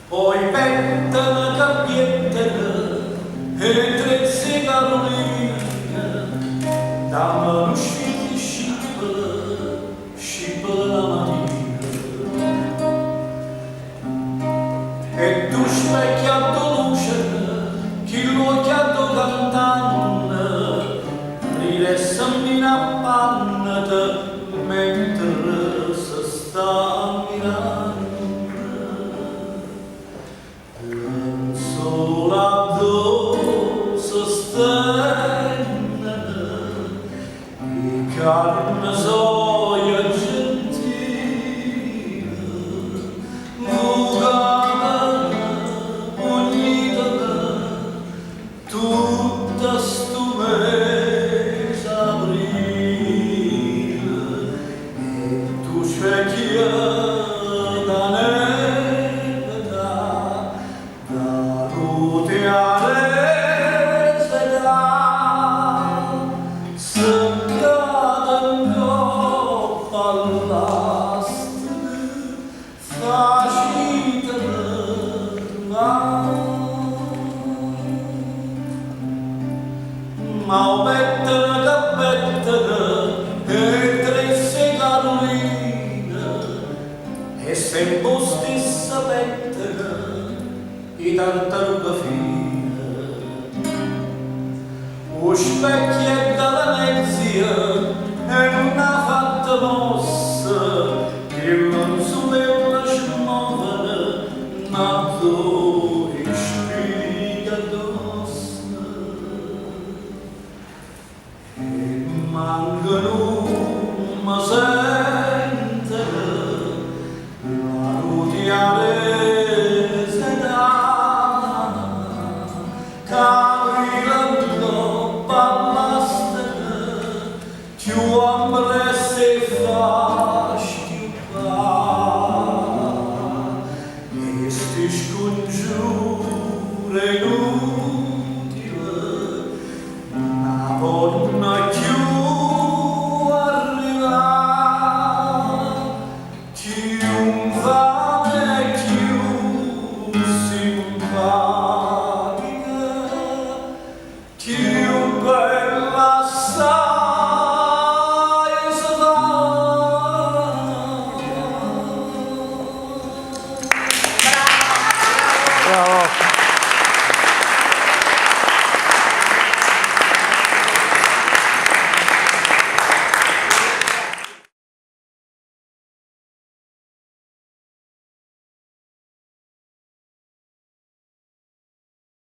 Poi pettene che piettene e trezze 'e Carolina, damme nu sfizio scippele, scippele na matina. E tu specchio addò luceno chill'uocchie addò cantanno rire e se appannate mentre se sta miranno. Lenzola addò se stenneno 'e carne soje gentile, vucatene, pugnitene, tutto stu mese 'aprile e tu specchio d'anema da tutte a reseda seccata 'ncoppa all'astrico faciteme turnà. Ma 'o pettene che pettene 'e trezze 'e Carolina è sempe 'o stesso pettene 'e tartaruga fina. 'O specchio è da Venezia e nun ha fatto mossa, 'e lenzulelle se moveno, ma ddoje spighe addosso. E manco nun me sentono, la rutianese dà, c'aprile 'ncoppa all'asteco, cchiù ampressa 'e fa schiuppà. E sti scongiure inutile, nun 'a ponno cchiù arrivà. Cchiù 'nfame e cchiù simpatica, cchiù bella assaje se fa. Bravo.